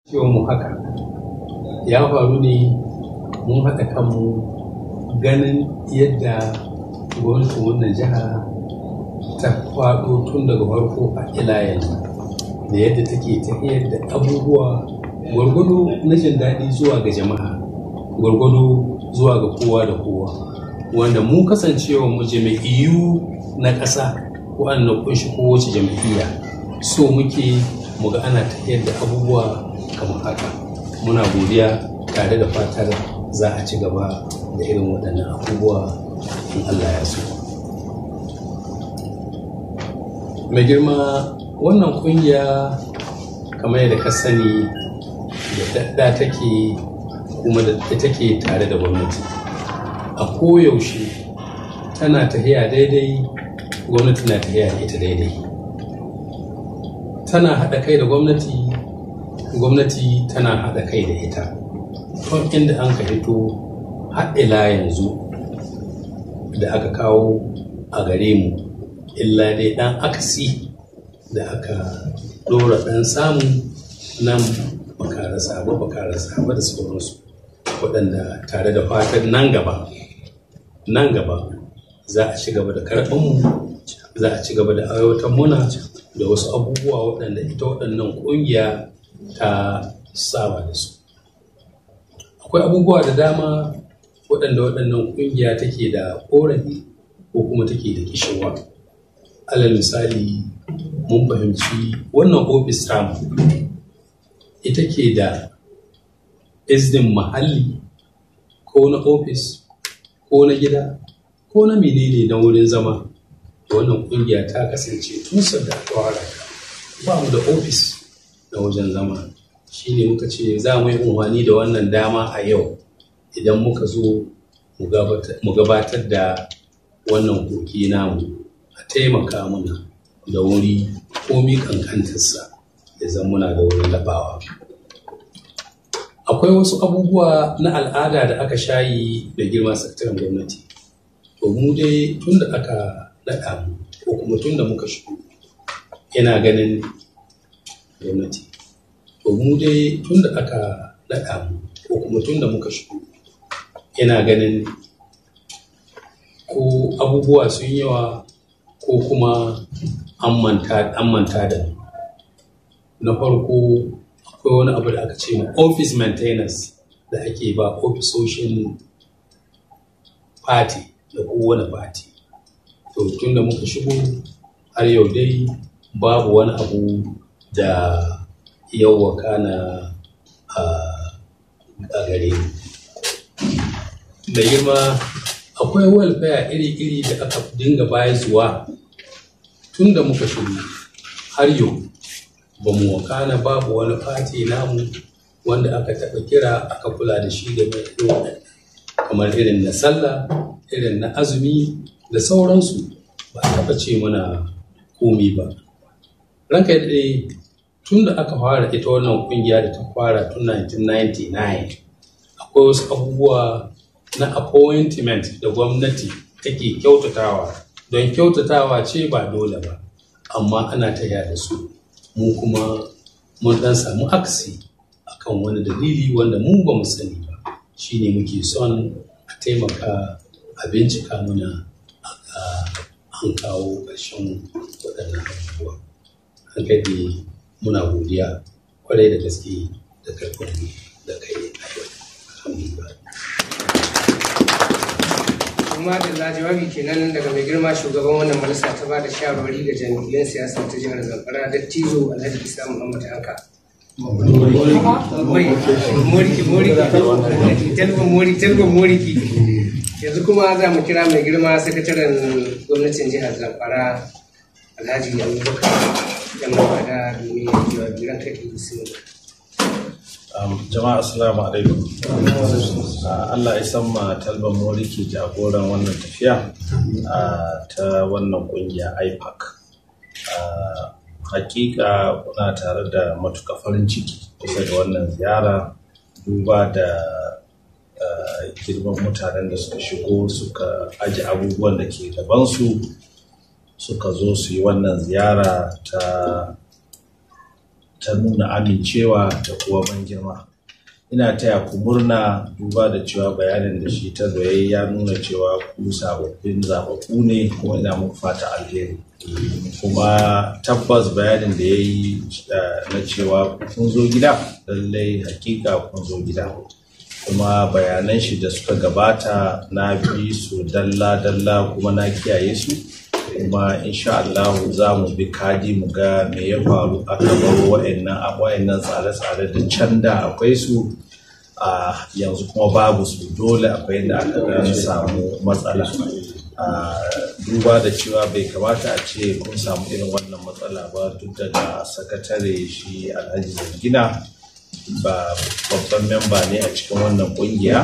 Cewa mu haka ya faru ne mun haɗa kanmu ganin yadda gwamnatin wannan jiha ta faɗo tun daga farko a ila yanzu, da yadda take tafiyar da abubuwa gwargwado na jin daɗi zuwa ga jama'a, gwargwado zuwa ga kowa da kowa, wanda mu kasancewa mu jami'u na ƙasa waɗanda kunshi kowace jam'iyya, so muke mu ga ana tafiyar da abubuwa kamar haka. Muna godiya tare da fatar za a ci gaba da irin waɗannan abubuwa in Allah ya so. Mai girma, wannan kungiya kamar yadda ka sani da dadda take kuma da take tare da gwamnati a koyaushe, tana tafiya daidai, gwamnati na tafiya da ita daidai, tana haɗa kai da gwamnati, gwamnati tana haɗa kai da ita. Tun inda an ka hito har ila yanzu da aka kawo a gare mu, illa dai ɗan akasi da aka ɗora ɗan samu nan baka ba baka rasa ba da sauransu, waɗanda tare da fatan nan gaba nan gaba za a ci gaba da karɓar mu, za a ci gaba da aiwatar muna da wasu abubuwa waɗanda ita waɗannan ƙungiya ta saba da su. Akwai abubuwa da dama waɗanda waɗannan ƙungiya take da ƙorafi ko kuma take da kishiwa. Alal misali, mun fahimci wannan ofis tamu ita ke da izinin mahalli, ko na ofis ko na gida ko na menene na wurin zama. Da wannan kungiya ta kasance tun da aka fara ta ba mu da ofis na wajen zama, shine muka ce za mu yi amfani da wannan dama a yau idan muka zo mu gabatar da wannan koki namu, a taimaka mana da wuri komi kankantarsa, ya zama muna da wurin labawa. Akwai wasu abubuwa na al'ada da aka shayi da girma sakataren gwamnati. To, mu dai tun da aka naɗa mu ko kuma tun da muka shigo ina ganin gwamnati. To, mu dai tun da aka naɗa mu ko kuma tun da muka shigo ina ganin ko abubuwa sun yawa ko kuma an manta da mu. Na farko, akwai wani abu da aka ce ma office maintenance da ake ba ofisoshin party da kowane party. To, tun da muka shigo har yau dai babu wani abu da yau wakana a gare mu. Da girma, akwai welfare iri-iri da aka dinga bayarwa tun da muka shigo har yau ba mu wakana, babu wani party namu wanda aka taɓa kira aka kula da shi game da irin waɗannan, kamar irin na sallah, irin na azumi da sauransu, ba a taɓa ce mana komi ba. Ranka ya daɗe, tun da aka fara ita wannan ƙungiya da ta fara tun 1999, akwai wasu abubuwa na appointment da gwamnati take kyautatawa, don kyautatawa ce ba dole ba, amma ana taya da su. Mu kuma mun ɗan samu aksi akan wani dalili wanda mu ba mu sani ba, shine muke son a taimaka a bincika mana an kawo ƙarshen waɗannan abubuwa. An daɗe, muna godiya kwarai da gaske da karɓar da kai a yau. Alhamdulillah. Kuma da jawabi kenan daga mai girma shugaban wannan majalisa ta ba da shawarwari ga jam'iyyun siyasa ta jihar Zamfara, Dattijo Alhaji Isa Muhammad Anka. Moriki, Moriki, Talban Moriki, Talban Moriki. Yanzu kuma za mu kira mai girma sakataren gwamnatin jihar Zamfara, Alhaji Abubakar Yan Mafada, domin ya jawabi. Ranka ya bismillah. Jama'a, assalamu alaikum. Allah ya san ma Talban Moriki jagoran wannan tafiya ta wannan kungiya IPAC. Hakika kuna tare da matuƙa farin ciki kusa da wannan ziyara, duba da girman mutanen da suka shigo, suka aji abubuwan da ke gabansu, suka zo su yi wannan ziyara ta ta nuna amincewa da kuwa ban girma. Ina taya ku murna duba da cewa bayanin da shi ta zoye ya nuna cewa ku sababbin zaɓaɓɓu ne, kuma ina muku fata alheri. Kuma tabbas bayanin da ya yi na cewa kun zo gida, lallai hakika kun zo gida. Kuma bayanan shi da suka gabata na bi su dalla-dalla kuma na kiyaye su, kuma insha Allah za mu bi kadi mu ga me ya faru aka bar wa'annan tsare-tsare da can da akwai su, a yanzu kuma babu su. Dole akwai inda aka dan samu matsala. Duba da cewa bai kamata a ce kun samu irin wannan matsala ba, duk daga sakatare shi Alhaji Zangina ba babban memba ne a cikin wannan kungiya.